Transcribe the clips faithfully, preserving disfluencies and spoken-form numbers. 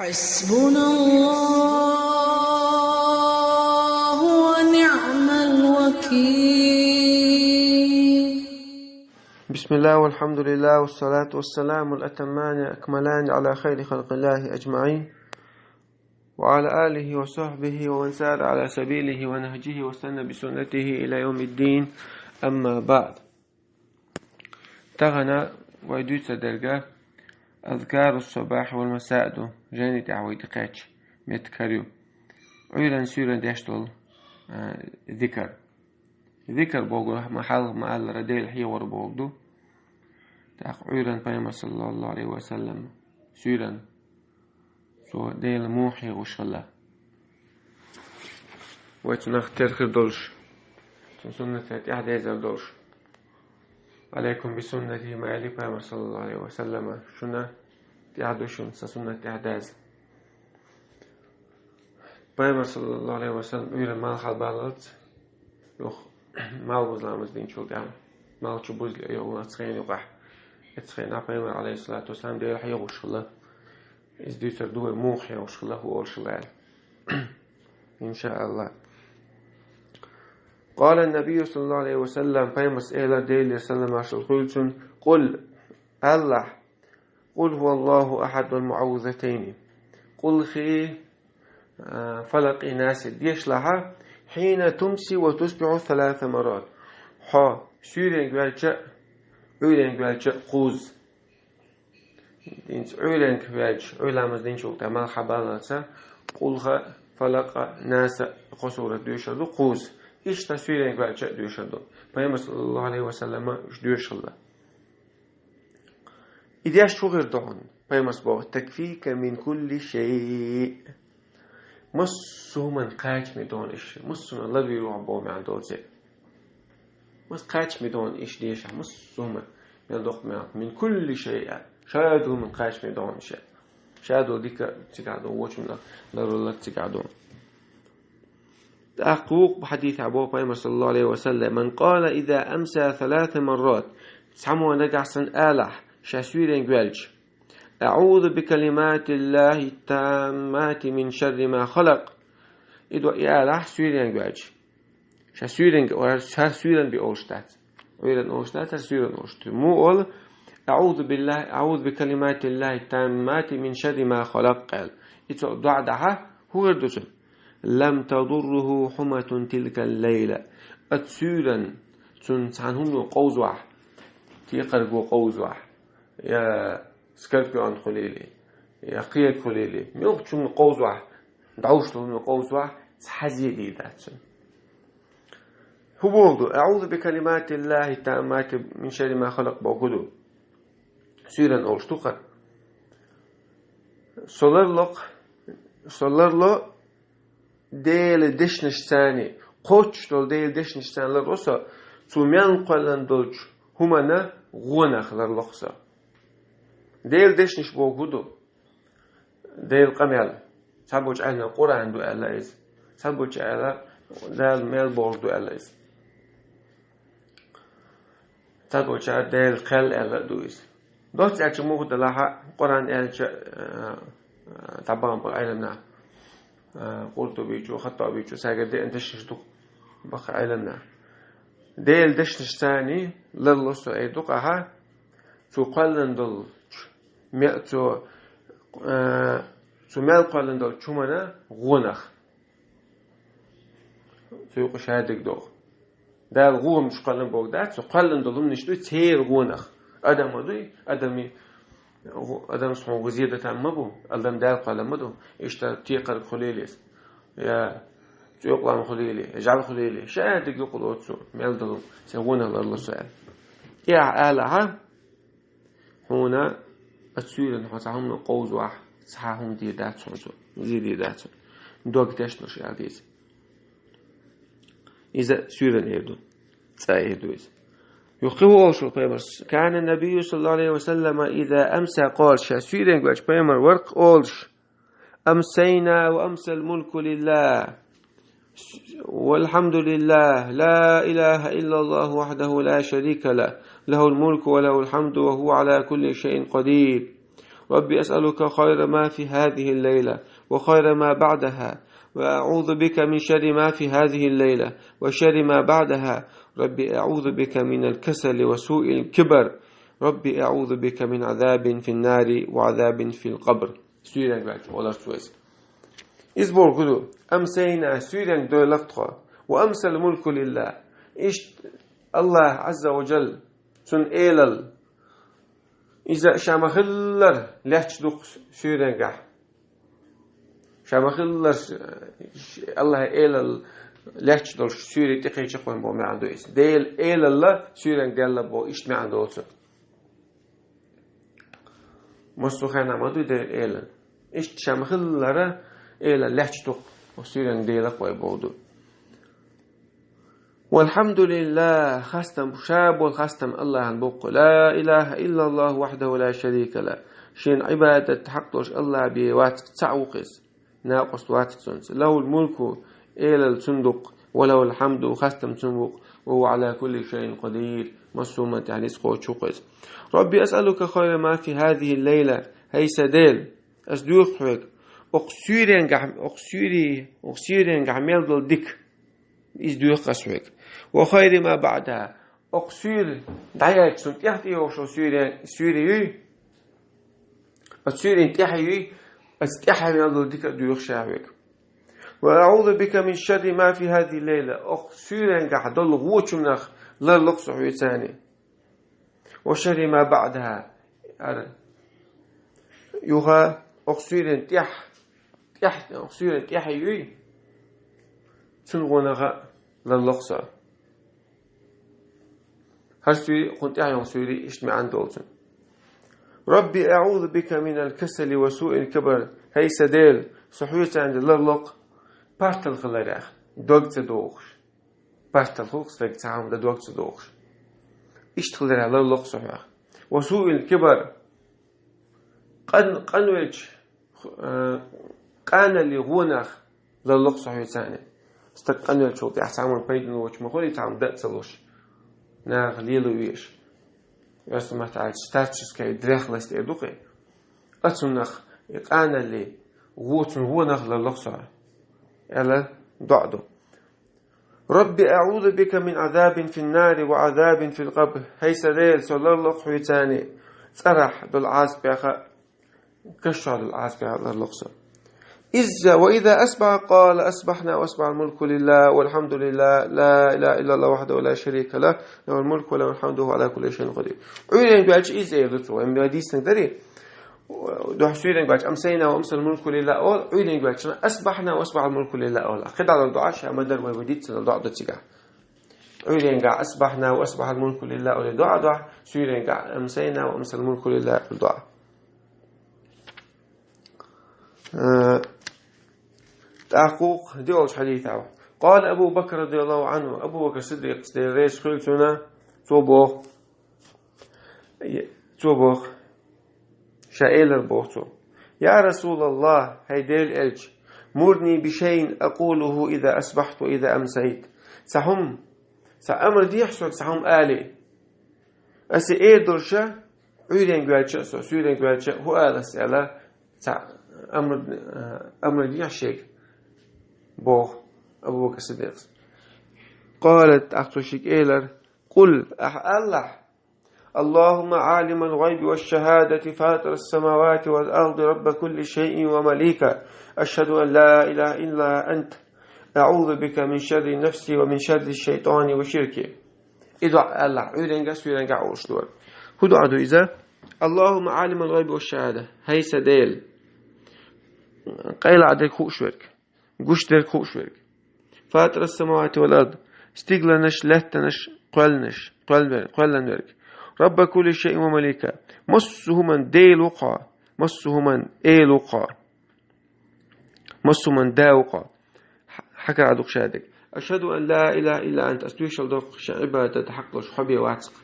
حسبنا الله ونعم الوكيل. بسم الله والحمد لله والصلاة والسلام الأتمان الأكملان على خير خلق الله أجمعين وعلى آله وصحبه ومن سار على سبيله ونهجه واستنى بسنته إلى يوم الدين. أما بعد. Тахана вай дуьйцур дерг азкару сабахь вал масаъ ду, жайни тӀехь вай тӀекхаьчча меттиг хӀара ю. Ӏуьйранна, суьйранна деш долу, а, зикар. Зикар бохург ма хьалха ма-аллара Дела хьехор бохург ду. ТӀаккха Ӏуьйранна Пайхамар, саллаллаху Ӏалайхи ва саллам, суьйранна цо Дела муха хьехош хилла. Вай цунах тера хир долуш, цуьнан суннатана тӀаьхьадезар долуш. Алайкум би суннати, ма аьлла Пайхамар, саллаллаху Ӏалайхи ва саллама, шуна тӀаьхьа ду шуна сан суннат тӀаьхьа даза. Пайхамар, саллаллаху Ӏалайхи ва саллам, Ӏуьйранна малх хьалабаллалц, юха малх буза ламаз динчул тӀаьхьа, малх чу бузале, юха оцу хенан юкъахь, оцу хенахь Пайхамар, Ӏалайхиссалату вассалам, Дела хьехош хилла. Иза дуьйцур ду вай муха хьехош хилла, хӀун олуш хилла аьлла. Иншааллах. Къала ан-набийю, саллаллаху Ӏалайхи ва саллам, Пайхамарс элира, Делера салам-маршалла хуьлда цунна: «Къул», аьллахь, «Къул хӀуа Аллаху ахьад вал муӀаввизатайни». Къулхи, а, Фалакъи, Наси дешалахь, «хьина тумси ва тусбихьу саласа маррат». Хьо суьйренга ваьлча а, Ӏуьйренга ваьлча а кхузза. ХӀинца Ӏуьйренга ваьлча, Ӏуьйра ламаз динчул тӀаьхьа малх хьалабаллалц, Къулха, Фалакъа, Наса, кхо сурат доьшур ду кхузза. Иштта суьйренга ваьлча а доьшур ду. Пайхамар, саллаллаху Ӏалайхи ва саллама, уьш доьшуш хилла. И деш хӀун хир ду хьуна? Пайхамарс боху: «Такфика мин кулли шайъ». Массо а хӀуманна кхачаме ду хьуна уьш, массо а хӀуманна ларвийр ву хьо боху маьӀна долу церан. Массо а кхачаме ду хьуна уьш дешахь, массо а хӀуманна, мел доккха маьӀна, мин кулли шайъ, ша долу хӀуманна кхачаме ду хьуна уьш. Ша долу дика цигахь ду, вочунна ларвалар цигахь ду. ТӀаккха вукху хьадисехь боху Пайхамар, саллаллаху Ӏалайхи ва саллам: «Ман къала иза амса саласа маррат». Цхьаммо нагахь санна алахь, ша суьйренга ваьлча: «АӀузу би калиматиллахи таммати мин шарри ма халакъ». И ду и алахь суьйренга ваьлча. Ша суьйренга, ша суьйранна би олуш дац. Ӏуьйранна олуш дац, ша суьйранна олуш ду. Муха олу: «АӀузу биллахи, аӀузу би калиматиллахи таммати мин шарри ма халакъ», аьлла. И цо доӀа дахь, хӀун хир ду цуьнан? «Лам тадурруху хьуматун тилкал лайла». Оцу суьйранна цунна цхьана хӀумано къовзавахь, текхарго къовзавахь, я скорпион хуьлийла, я кхерг хуьлийла, муьлххачунна къовзавахь, дӀовш долу хӀумано къовзавахь, цхьа зе дийр дац цунна. ХӀун бохург ду? «АӀузу би калиматиллахи таммати мин шарри ма халакъ» бохург ду. Суьйранна олуш ду-кх хӀара. Со ларло-кх, со ларло Делан дешнашца, кхоччуш долу Делан дешнашца ларло со, цу мел кхоьллина долчу хӀуманна гӀонах ларло-кх со. Делан дешнаш бохург хӀун ду? Делан къамел. Цхьаболчу аьлла Къуръан ду аьлла иза. Цхьаболчу аьлла Дала мел бохург ду аьлла иза. Цхьаболчара Делан кхел аьлла а ду иза. Доцца аьлча муха делахь а, Къуръан аьлча, а, а, дӀабахана бу Ӏеламнаха. А, Къуртубичу, Хаттабичу, цаьргара деана дешнаш ду-кх, баккхий Ӏеламнаха. Делан дешнашца ларло со эр ду-кх ахьа, цу кхоьллина долчу, ме-, цу, а, цу мел кхоьллина долчу хӀуманна гӀонах. Цу юкъа шадерг доху. Дала гӀо хӀуманаш кхоьллина бохург дац, цу кхоьллина долу хӀуманаш ду церан гӀонах. Адам ма дуй, адамийн, адамас хьуна гӀо зе датан ма бу, адам Дала кхоьллина ма ду. Иштта текхарг хуьлийла иза, я цӀоькъалам хуьлийла, я жӀаьла хуьлийла, шадерг юкъа лоцу цо, мел долу, церан гӀонах ларло со аьлла. И ахь алахьа, хьуна оцу суьйранна хьо цхьа хӀумано къовзавахь, цхьа хӀума дийр дац хьуна цо, зе дийр дац хьуна. Дог тешнарш аьлла деза. Иза суьйранна эр ду, цӀа эр ду иза. Юха кхин хӀун олуш ву Пайхамарс? «Кана набийю саллаллаху Ӏалайхи ва саллама иза амса къала», ша суьйренга ваьлча Пайхамар вара-кх олуш: «Амсайна ва амсал мулку лиллах. Валхьамдулиллах, ла илаха иллаллаху вахьдаху ла шарика лах, лахул мулку ва лахул хьамду ва хӀува Ӏала кулли шайин къадир». رب أسألك خير ما في هذه الليلة وخير ما بعدها، وأعوذ بك من شر ما في هذه الليلة وشر ما بعدها. رب أعوذ بك من الكسل وسوء الكبر. رب أعوذ بك من عذاب في النار وعذاب في القبر. Сюйренг ваьлча, олар цо из. Из бохург ду: أمسينا, сюйренг дойлакх тхо, وأمسى الملك لله. Иштта АллахӀ Ӏазза ва Джалла, цун элал, иза ша ма-хиллара лаьтташ ду-кх сюйренгахь. Ша ма-хиллара ш-, ш-, АллахӀа элал лаьтташ долуш сюйре тӀекхечи-кх вайна боху маьӀна ду иза. Делан элалла сюйренга даьлла боху, иштта маьӀна долу цуьнан. Массо а хенахь ма ду Делан элал. Иштта ша ма-хиллара элал лаьтташ ду-кх оцу сюйренга, делакх вай бохург ду. والحمد لله, хастам, ша болу хастам АллахӀана бу-кх. لا إله إلا الله وحده لا شريك له. Шена Ӏибадат хьакъ долуш АллахӀ бен вац-кх, цхьаъ ву-кх иза. Накъост вац-кх цуьнца. له الملك, элал цуьнан ду-кх, وله الحمد, хастам цуьнан ву-кх, وهو على كل شيء قدير, массо а хӀуманна тӀехь ницкъ кхочуш ву-кх иза. رب أسألك خير ما في هذه الليلة, хӀай сан Дела, ас доьху хьоьга, окху суьйренгахь, окху суьйре-, окху суьйренгахь мел долу дика, иза доьху ас хьоьга. وخير ما بعدها, окху суьйре дӀаяьлча цунна тӀаьхьа тӀейогӀуш йолу суьйре, суьйре юй, оцу суьйрана тӀаьхьа юй, оцу тӀаьхьа мел долу дика а доьху ша хьоьга. وأعوذ بك من شر ما في هذه الليلة, окху суьйренгахь долу гӀочунах ларло-кх со хьоьца. وشر ما بعدها, ара, юха окху суьйрана тӀехь, тӀехь, окху суьйрана тӀаьхьа юй, цуьнан гӀонах а ларло-кх со. ХӀара суьйре, кхунна тӀаьхьа йолу суьйре иштта маьӀна долу цуьнан. رب أعوذ بك من الكسل وسوء الكبر. ХӀай сан Дела, со хьоьца ларло-кх партал хиларах, дог ца догӀуш. Партал хуьлу-кх стаг, цхьа хӀума дан дог ца догӀуш. Иштта хиларах ларло-кх со хьоьца. وسوء الكبر, къан-, къанвелча, э, къаналлин гӀонах ларло-кх со хьоьца. Стаг къанвеллачул тӀаьхьа цхьа хӀуманна пайдано воцуш ма хуьлу, цхьа хӀума дан а ца луш, нахах лело везаш. Оьрсийн маттахь аьлча, старческая дряхлость эр ду-кх. Оцунах, и къаналлин гӀо-, цуьнан гӀонах ларло-кх со, аьлла, доӀа ду. رب أعوذ بك من عذاب في النار وعذاب في القبر. ХӀай сан Дела, со ларло-кх хьоьца цӀарахь долу Ӏазапех а, каш чохь долу Ӏазапех а ларло-кх со. إذا، وإذا أصبح قال: أصبحنا وأصبح الملك لله والحمد لله، لا إله إلا الله وحده لا شريك له، له الملك وله الحمد وهو على كل شيء قدير. Ӏуьйренга ваьлча иза эр ду цо, вайн дийцинарг дарий? Дуьхьа суьйренга ваьлча: أمسينا وأمسى الملك لله олу, Ӏуьйренга ваьлча: أصبحنا وأصبح الملك لله олу. КхидӀа долу доӀа ша ма-дарра вай дийцина долу доӀа ду цигахь. Ӏуьйренга: أصبحنا وأصبح الملك لله олу доӀа ду, суьйренга: أمسينا وأمسى الملك لله олу доӀа. Э, тӀаккха вукху диъолчу хьадисехь. قال أبو بكر رضي الله عنه, Абу Бакр Сиддикъ, Дела реза хуьлда цунна, цо боху, цо боху, ша элира боху цо: يا رسول الله, хӀай Делан элча, مرني بشيء أقوله إذا أصبحت وإذا أمسيت. Цхьа хӀума, цхьа амр дехьа соьга, цхьа хӀума алий. Аса эр долуш, Ӏуьйренга ваьлча а со, суьйренга ваьлча а, хӀун ала аса аьлла, цхьа амр, амр дехьа шега, боху Абу Бакр Сиддикъас. قال, тӀаккха цо шега элира: قل, ахьа алахь: اللهم عالم الغيب والشهادة فاطر السماوات والأرض رب كل شيء ومليكه، أشهد أن لا إله إلا أنت، أعوذ بك من شر نفسي ومن شر الشيطان وشركه. И доӀа алахь, Ӏуьйренга а, суьйренга а олуш ду. ХӀун доӀа ду иза? اللهم عالم الغيب والشهادة. ХӀай сан Дела, къайлагӀдерг хууш верг, гучдерг хууш верг. فاطر السماوات والأرض. Стигланаш, лаьттанаш кхоьллинарг, кхоьллинарг, кхоьллинарг. رب كل شيء ومليكه. Массо а хӀуманан Дела ву-кх хьо, массо а хӀуманан Эла ву-кх хьо, массо а хӀуманан Да ву-кх хьо. Хьа-, хьан кара дукха шадерг. أشهد أن لا إله إلا أنت. Ас тоьшалла до-кх шен Ӏибадат хьакъ долуш хьо бен вац-кх.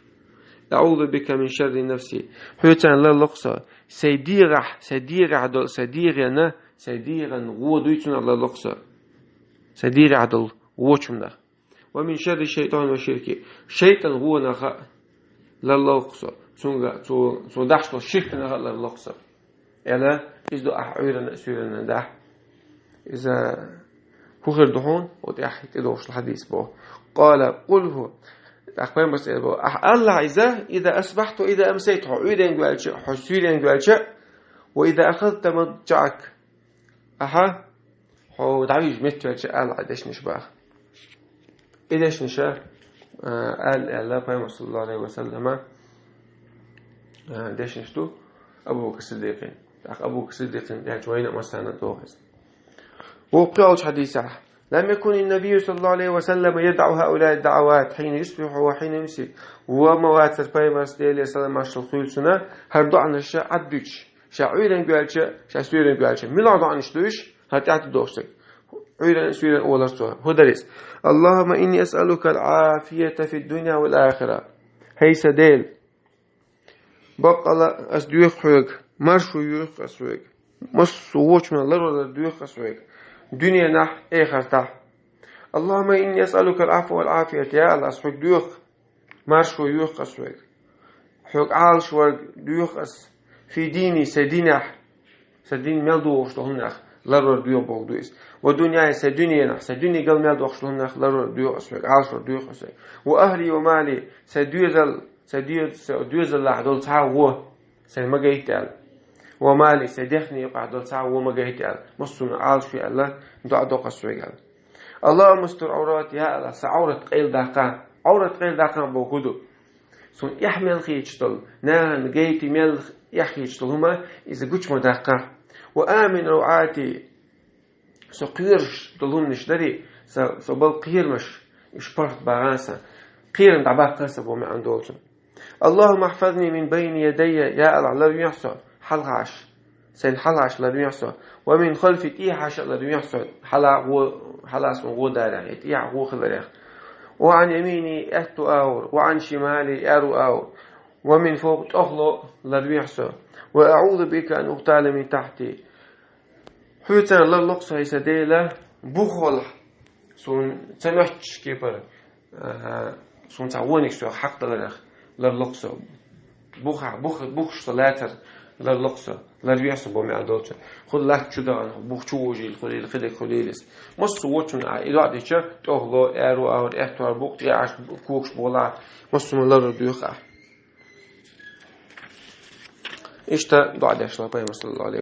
أعوذ بك من شر نفسي. Хьоьца ларло-кх со, сайн дегӀахь, сайн дегӀахь долу, сайн дегӀана, сайн дегӀан гӀо дуй, цунах ларло-кх со. Сайн дегӀахь долу гӀочунах. ومن شر الشيطان وشركه. ШайтӀан гӀонах а ларло-кх со. Цунга, цо, цо дахьаш долу ширканах а ларло-кх со. аьлла, иза ду ахь Ӏуьйранна а, суьйранна а дахь. Иза хӀун хир ду хьуна, оцу тӀехь тӀедогӀуш хьадис боху. Къала, къул хӀу. ТӀаккха пайхамарс элира боху: «Ахь алахь иза, иза асбахьта ва иза амсайта», хьо Ӏуьйренга ваьлча, хьо суьйренга ваьлча, «ва иза ахазта маджаъак». Ахьа, хьо дӀавижа меттавелча ала хьайн дешнаш боху. И дешнаш, а, ала аьлла пайхамар, саллаллаху Ӏалайхи ва саллама, а, дешнаш ду Абу Бакр Сиддикъин. ТӀаккха Абу Бакр Сиддикъин дӀачу вайна а массарна а догӀу иза. Вукху кхоалгӀачу хьадисехь: «لم يكن النبي صلى الله عليه وسلم يدع هؤلاء الدعوات حين يصبح وحين يمسي». Ва ма вацара пайхамарс, Делера салам-маршалла хуьлда цунна, хӀара доӀанаш Ӏаддуьтуш. Ша Ӏуьйренга ваьлча, ша суьйренга ваьлча. Мила доӀанаш ду уьш? ХӀара тӀаьхьа тӀедогӀуш дерг. Ӏуьйренна, суьйренна олура цо. ХӀун дара иза? «اللهم إني أسألك العافية في الدنيا والآخرة». ХӀей сан Дела, баккъала ас доьху хьоьга, маршо йоьху ас хьоьга. Массо а вочунах ларвалар доьху ас хьоьга. Дуьненахь, эхартахь. «اللهم إني أسألك العفو والعافية». Я АллахӀ, ас хьоьга доьху, маршо йоьху ас хьоьга. Хьоьга Ӏалашвар доьху ас. «في ديني», сан динехь, сан дин мел догӀуш долу хӀуманах ларвар доьху бохург ду иза. «ودنياي», сан дуьненахь, сан дуьненан гал мел догӀуш долу хӀуманах ларвар доьху ас хьоьга, Ӏалашвар доьху ас хьоьга. «وأهلي ومالي», сан доьзал, сан доьз-, сан доьзаллахь долу цхьа а вон, сайна ма гайта аьлла. «ومالي», сан дехне юкъахь долу цхьа а вон ма гайта аьлла. Массо а хӀуманах Ӏалашве аьлла, доӀа до-кх ас хьоьга аьлла. «اللهم استر عوراتي», я АллахӀ, сан Ӏоврат къайладаккха. Ӏоврат къайладаккха бохург хӀун ду? Суна эхь мел хеташ долу, нахана гайта мел эхь хеташ долу хӀума, иза гучу ма даккха. «وآمن روعاتي», со кхоьруш долу хӀуманаш дарий, со, со болу кхерамаш, уьш паргӀатбахана сан, кхерам дӀабаккхана сан боху маьӀна долчун. «اللهم احفظني من بين يدي», я АллахӀ, ларвехьа со хьалхаш, сайна хьалхаш ларвехьа со. «ومن خلفي», тӀехьаша а ларвехьа со, хьала гӀо-, хьала суна гӀо дарехь, я тӀехьа гӀо хиларех. «وعن يميني», аьтту агӀор, «وعن شمالي», аьрру агӀор, «ومن فوقي», тӀехула ларвехьа со. «وأعوذ بك أن أغتال من تحتي». Хьоьца ларло-кх со, хӀей сан Дела, бухахь суна ца моьттуш кепара, а, суна цхьа вониг соьга хьакхадаларех ларло-кх со. Бухахь, бух-, бухахь со лацар ларло-кх со, ларвехьа со боху маьӀна долчун. ХӀун латта чу дахана, бух чу вожийла хуьлийла, кхидерг хуьлийла иза. Массо а вочунна а и доӀа дича, тӀехула, аьрру агӀор, аьтту агӀор, букъ тӀехьаш, когаш болахь, массо а хӀума ларвар доьху ахь. Иштта доӀа деш вара пайхамар, саллаллаху Ӏалайхи